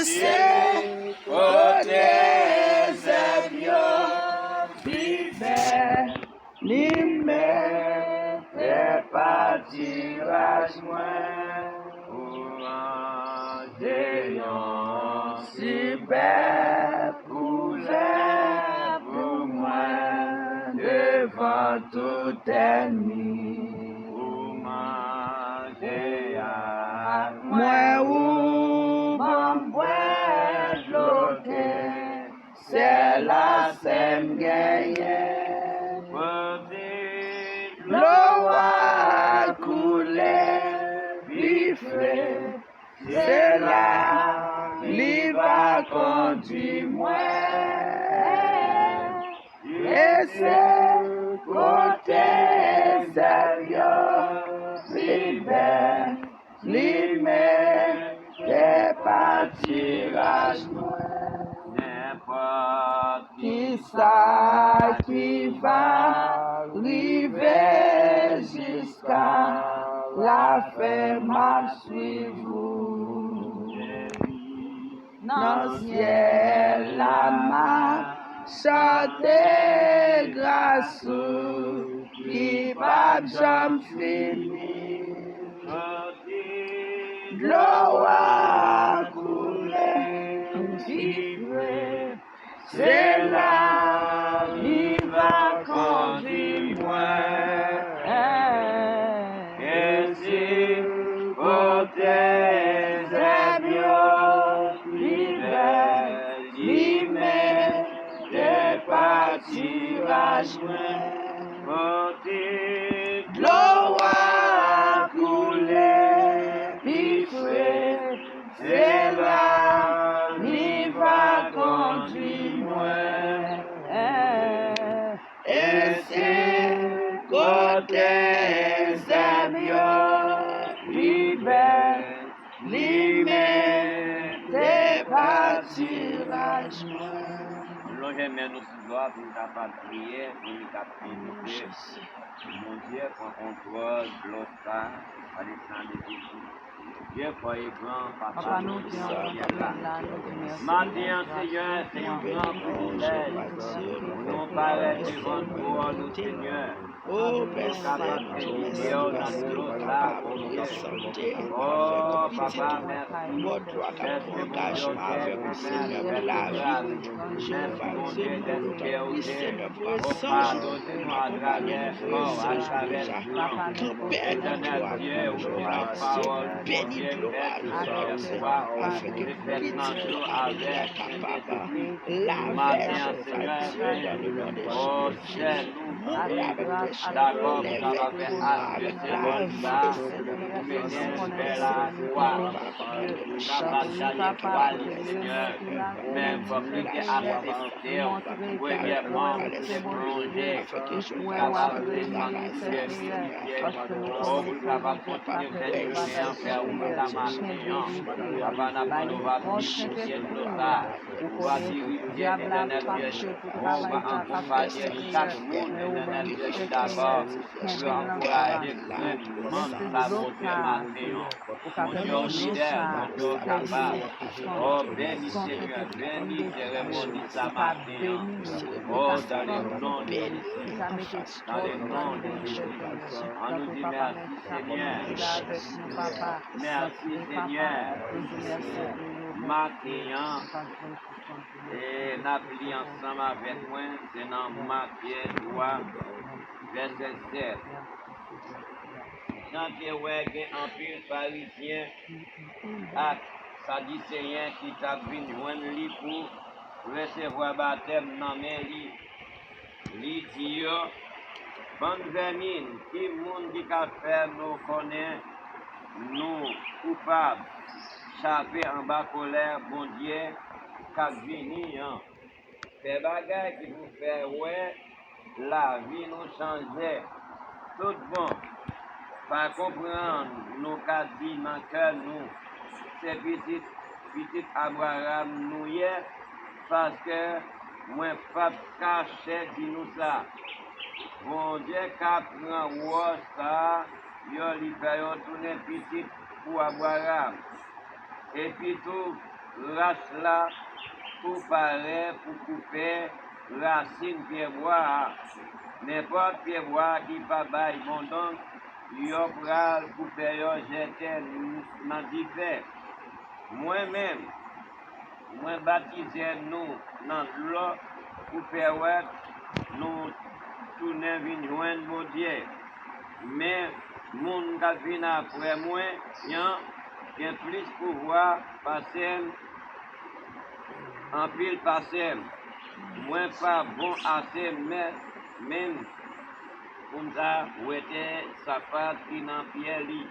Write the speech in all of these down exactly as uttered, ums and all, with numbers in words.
Se kote zèb yo pi bèl, li mete patiraj mwen. Ou ranje yon sipèb koulè pou mwen devan tout ènmi. Ou manje ak mwen, ou ban m bwè dlo ke sèl lasè m genyen. Dlo a koule pi fre, se la li va kondui mwen. E se kote zèb yo pi bèl, li mete patiraj mwen. Nenpòt kisa ki va rive jiska lafen, m ap swiv ou. Nan syèl la, m ap chante gras ou ki p ap janm fini. Dlo a koule pi fre, se la li va kondui mwen. E si kote zèb yo pi bèl, li mete patiraj mwen. Kote dlo a koule pi fre, se la li va kondui mwen. E se kote zèb yo pi bèl, li mete patiraj mwen. Nou lonje men nou sou glwa pou nou kapab priye pou nou kapab medite. Bondye pran kontwòl dlo sa, pa desann de Jezi. Bondye fò e gran, papa nou ki nan syèl la. Maten an, Senyè, se yon gran privilèj pou nou parèt devan twòn ou, Senyè. Pou nou kapab benedike w nan dlo sa, Bondye. O, papa, mèsi. Mèsi, Bondye, dèske ou se yon Bondye ki fè. O, padone nou atravè kò, atravè san. Etènèl Dye, ou se yon pawòl, Bondye, mèsi pou lespwa, o, ki fèt nan nou avèk Jezikri. Maten an, Senyè, o, sèl nou, Bondye, dakò pou kapab fè aspe semèn sa, pou mennen lè la kwa. Kapab gaye kwa li, Senyè. Men fòk li te aksepte w. Premyèman, ou te plonje pou kapab desann syèl, Senyè. O, pou l kapab kontinye fè chemen an, fè wout la maten an. Papa, n ap mande w va dirije dlo sa. Ou va dirije, Etènèl Dye. O, ou va akonpaye chak moun, Etènèl Dye, ki dakò pou yo ankouraje grenn manm sa, Bondye, maten an. Bondye, ou fidèl, Bondye, ou kapab. O, beni Senyè, beni tè rebondisa maten an. O, dans le nom de Jésus, dans le nom de Jésus. Ann nou di mèsi, Senyè. Mèsi, Senyè. Maten an, e n ap li ansanm avèk mwen, se nan Matye twa, vèsè sèt. Jan te wè gen anpil Farizyen ak Sadiseyen ki t ap vin jwenn li pou resevwa batèm nan men li, li di yo, "Bann vèmin, ki moun ki ka fè nou konnen nou koupab chape anba kolè Bondye k ap vini an?" Fè bagay ki pou fè wè lavi nou chanje. Tout bon. Pa konprann nou ka di nan kè nou, se pitit, pitit Abraram nou ye, paske mwen p ap kache di nou sa. Bondye ka pran wòch sa a yo, li fè yo tounen pitit pou Abraram. Epitou, Rach la tou pare pou koupe rasin pyebwa a. Nenpòt pyebwa ki pa bay bon donk, yo pral koupe yo jete nan dife. Mwen menm, mwen batize nou nan dlo pou pèmèt nou tounen vin jwenn Bondye. Men, moun k ap vin apre mwen an gen plis pouvwa pase m, anpil pase m. Mwen pa bon ase men, menm pou m ta wete sapat ki nan pye li.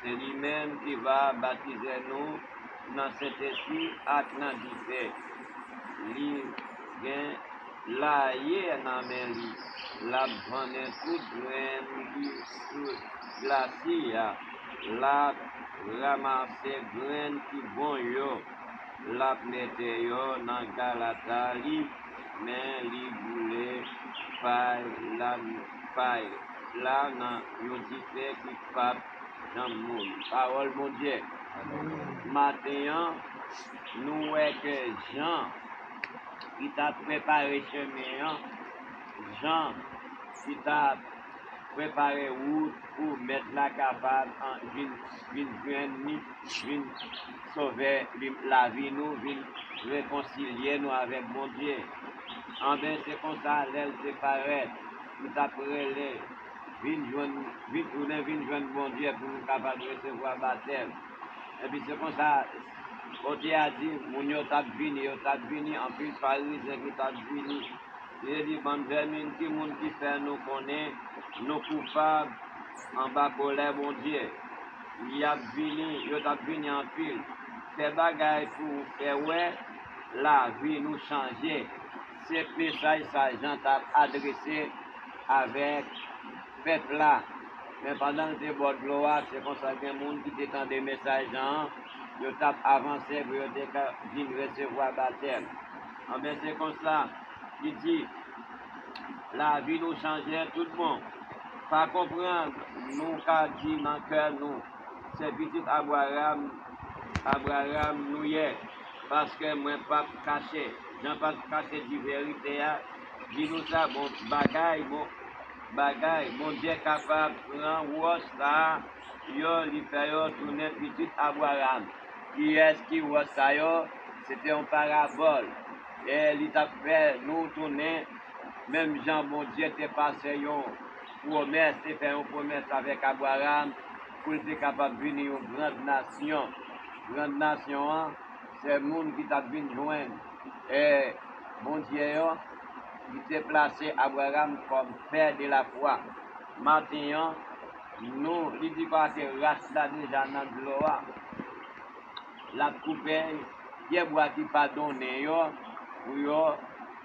Se li menm ki va batize nou nan Sentespri ak nan dife. Li gen laye nan men li. L ap vannen tout grenn ki sou glasi a. L ap ranmase grenn ki bon yo. L ap mete yo nan galata li, men li boule pay la, pay la nan yon dife ki p ap janm mouri. Pawòl Bondye. Maten an, nou wè ke Jan, ki t ap prepare chemen an, Jan, ki t ap prepare wout pou Mèt la kapab an, vin, vin jwenn li, vin sove li, lavi nou, vin rekonsilye nou avèk Bondye. Anben, se konsa, lè l te parèt, li t ap rele, vin jwenn, vin, tounen vin jwenn Bondye pou nou kapab resevwa batèm. Epi se konsa, kote a di, moun yo t ap vini, yo t ap vini, anpil Farizyen ki t ap vini. Li te di, bann vèmin, ki moun ki fè nou konnen nou koupab anba kolè Bondye? Y ap vini, yo t ap vini anpil. Fè bagay pou fè wè lavi nou chanje. Se mesaj sa Jan t ap adrese avèk pèp la. Men pandan l te bò dlo a, se konsa gen moun ki te tande mesaj Jan an, yo t ap avanse pou yo te ka vin resevwa batèm. Anben, se konsa, li di, lavi nou chanje tout bon. Pa konprann, nou ka di nan kè nou, se pitit Abraram, Abraram nou ye, paske mwen p ap kache. Jan p ap kache di verite a, di nou sa, bon, bagay, bon, bagay, Bondye kapab pran wòch sa a, yo, li fè yo tounen pitit Abraram. Kiyès ki wòch sa yo? Se te yon parabòl. E li t ap fè nou tounen menm jan Bondye te pase yon pwomès, te fè yon pwomès avèk Abraram pou l te kapab vini yon grand nasyon. Grand nasyon an, se moun ki t ap vin jwenn, e, Bondye yo, li te plase Abraram kòm pè de la fwa. Maten an, nou, li di pa ke rach la deja nan dlo a. L ap koupe pyebwa ki pa donnen yo pou yo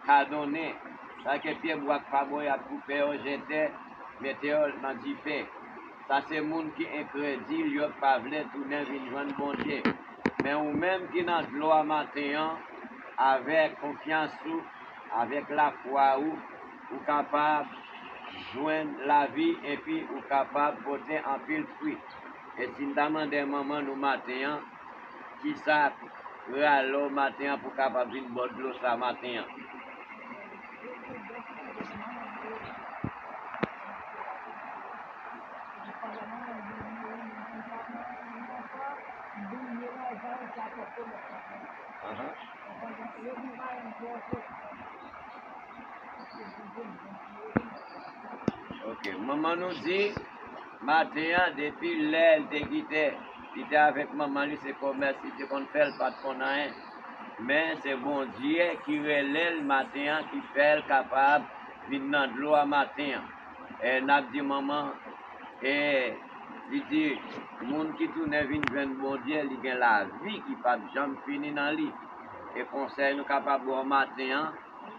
ka donnen. Sa ke pyebwa k pa bon, y ap koupe yo, jete, mete yo nan dife. Sa se moun ki enkredil, yo pa vle tounen vin jwenn Bondye. Men ou menm ki nan dlo a maten an, avèk konfyans ou, avèk lafwa ou, ou kapab jwenn lavi epi ou kapab pote anpil fwi. E si n ta mande manman nou maten an, kisa rale w maten an pou w kapab vin bò dlo sa maten an? Ahan. Ok, manman nou di, maten an, depi lè l te kite, li te avèk manman li, se komès li te konn fè, l pa t konn anyen. Men se Bondye ki rele l maten an, ki fè l kapab vin nan dlo a maten an. E n ap di manman, e li di, moun ki tounen vin jwenn Bondye, li gen lavi ki p ap janm fini nan li. E konsèy nou kapab ba w maten an,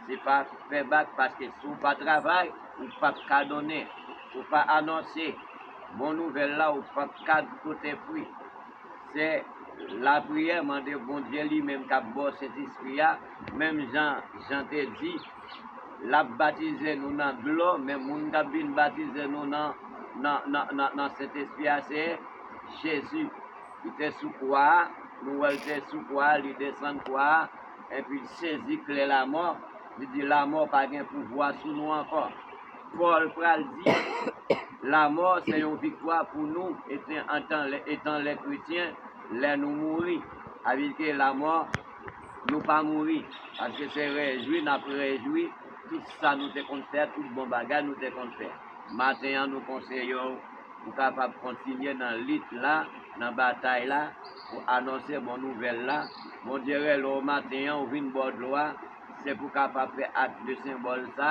se pa fè bak, paske si w pa travay, ou p ap ka donnen. Si w pa anonse bon nouvèl la, ou p ap ka pote fwi. Se lapriyè, mande Bondye li menm k ap ba w Sentespri a, menm jan Jan te di, l ap batize nou nan dlo, men moun k ap vin batize nou nan, nan, nan, nan, nan Sentespri a, se Jezi. Li te sou kwa a, Nou wè l te sou kwa, li desann kwa, epi l sezi klè lamò, li di, "Lamò pa gen pouvwa sou nou ankò." Pòl pral di, "Lamò se yon viktwa pou nou, etan, antan lè, etan lè kretyen, lè nou mouri." Sa vle di ke lamò, nou pa mouri, paske se rejwi n ap rejwi tout sa nou te konn fè, tout bon bagay nou te konn fè. Maten an, nou konseye w pou w kapab kontinye nan lit la, nan batay la, pou anonse bon nouvèl la. Bondye rele w maten an, ou vin bò dlo a, se pou w kapab fè ak de senbòl sa,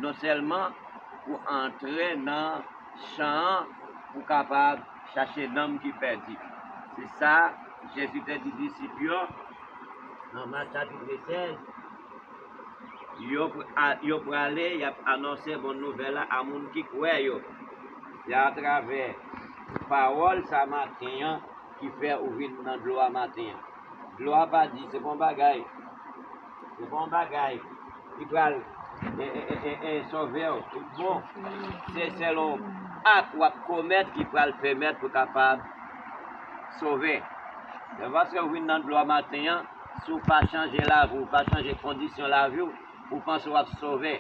non sèlman pou antre nan chan an, pou w kapab chache nanm ki pèdi. Se sa Jezi te di disip yo nan Mat chapit sèz. Yo pr-, a, yo prale, y ap anonse bon nouvèl la a moun ki kwè yo. Se atravè pawòl sa maten an ki fè ou vin nan dlo a maten an. Dlo a pa di, se pa yon bagay. Se pa yon bagay ki pral e, e, e, e, e, sove w tout bon. Se selon ak w ap komèt ki pral pèmèt pou kapab sove. Se paske w vin nan dlo a maten an, si w pa chanje lavi w, w pa chanje kondisyon lavi w, ou panse w ap sove.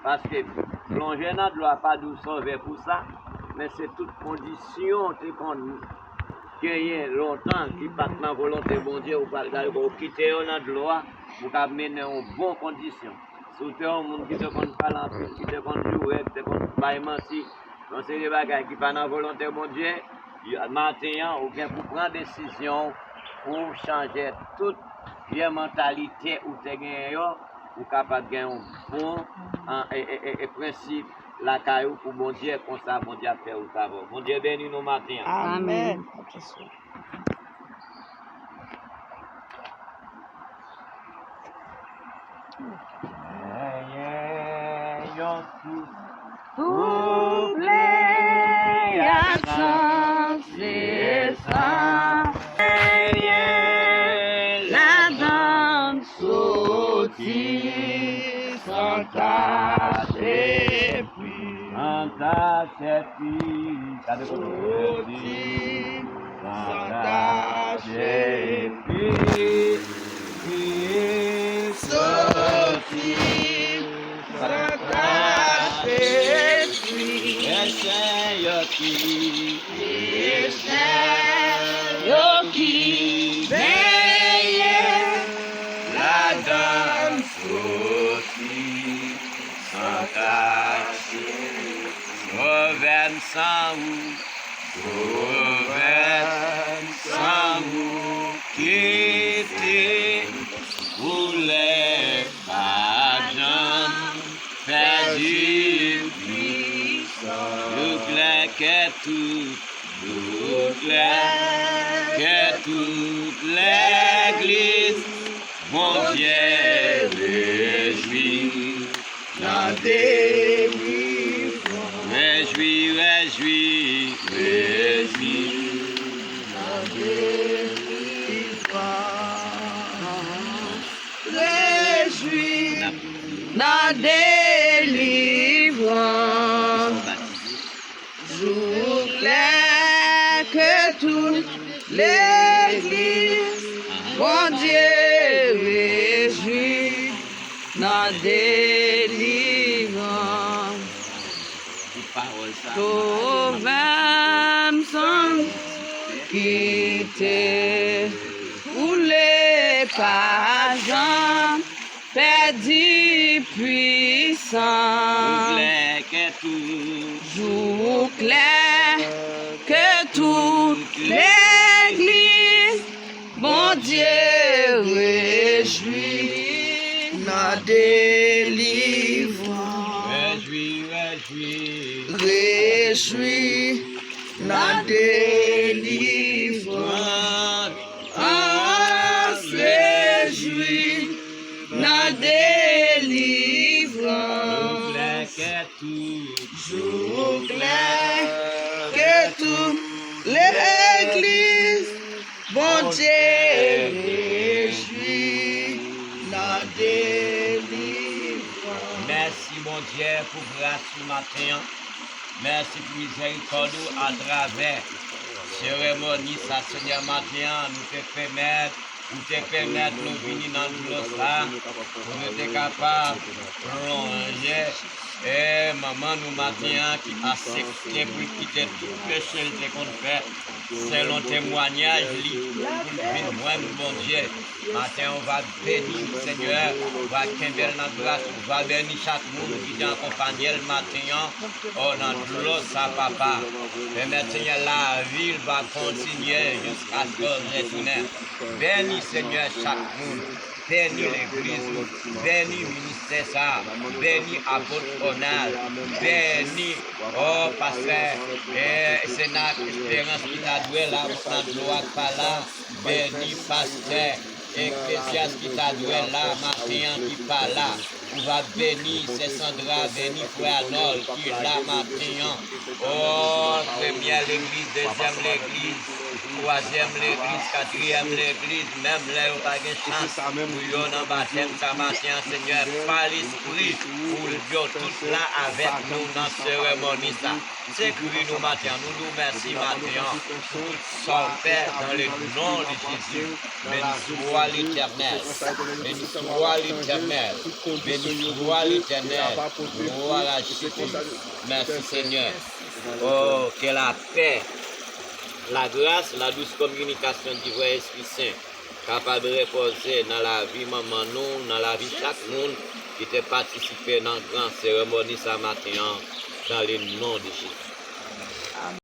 Paske plonje nan dlo a pa di w sove pou sa, men se tout kondisyon w te konn genyen lontan ki pa t nan volonte Bondye, ou pral gade ou kite yo nan dlo a, pou ka mennen yon bon kondisyon. Si w te yon moun ki te konn pale anpil, ki te konn joure, ki te konn bay manti, yon seri de bagay ki pa nan volonte Bondye, y-, maten an, ou gen pou pran desizyon pou w chanje tout vye mantalite ou te genyen yo, pou w kapab gen yon bon, an, e, e, e, e prensip lakay ou pou Bondye, konsa Bondye ap fè wout avè w. Bondye beni nou maten an. Amèn. Amèn. Genyen yon sous. Tou plen ak san, se sa. Genyen ladan soti san tach epi. San tach epi. Gade kote w soti. San tach epi. Soti. San tach epi. E Senyè ki. E Senyè ki benyen. Ladan soti san kache. Sove m san ou, sove m san ou, kite koulè pa janm pèdi pwisan. Douklè kè tout, douklè kè tout legliz, Bondye rejwi nan delivrans. Rejwi, rejwi, rejwi nan delivrans. Rejwi nan delivrans. Jou klè ke tout legliz, Bondye rejwi nan delivrans. Sove m san kite koule pa janm pèdi pwisans. Jou klè ke tout, jou klè ke tout legliz, Bondye rejwi nan delivrans. Rejwi, rejwi, rejwi nan delivrans. Rejwi nan delivrans. Jou klè ke tout, jou klè ke tout legliz, Bondye rejwi nan delivrans. Mèsi, Bondye, pou gras ou maten an. Mèsi pou mizèrikòd ou atravè Seremoni sa, Senyè, maten an, nou te pèmèt, ou te pèmèt nou vini nan dlo sa, pou nou te kapab plonje. E manman nou maten an ki aksepte pou l kite tout peche l te konn fè, selon temwayaj li, pou l vin jwenn Bondye. Maten an, ou va beni l, Senyè, ou va kenbe l nan gras, ou va beni chak moun ki te akonpanye l maten an, o nan dlo sa, papa. Pèmèt, Senyè, lavi l va kontinye jiskaske w retounen. Beni, Senyè, chak moun. Beni legliz ou. Beni ministè sa. Beni apot Onal. Beni, o pastè, e, Senak Esperans ki ta dwe la, nan dlo a k pa la. Beni pastè Eklezyas ki ta dwe la maten an ki pa la. Ou va beni sè Sandra, beni frè Anòl ki la maten an. O, premyè legliz, dezyèm legliz, twazyèm legliz, katriyèm legliz, menm lè yo pa gen chans pou yo nan batèm sa maten an, Senyè, pa Lespri ou, yo tout la avèk nou nan seremoni sa. Sekwi nou maten an, nou di w mèsi maten an pou tout sa w fè dans le nom de Jésus. Béni soit l'Éternel. Béni soit l'Éternel. Béni soit l'Éternel. Gloire à Jésus. Merci Seigneur. Oh, que la paix, la grâce, la douce communication du vrai Esprit Saint kapab repoze nan lavi manman nou, nan lavi chak moun ki te patisipe nan gran seremoni sa maten an, dans le nom de Jésus.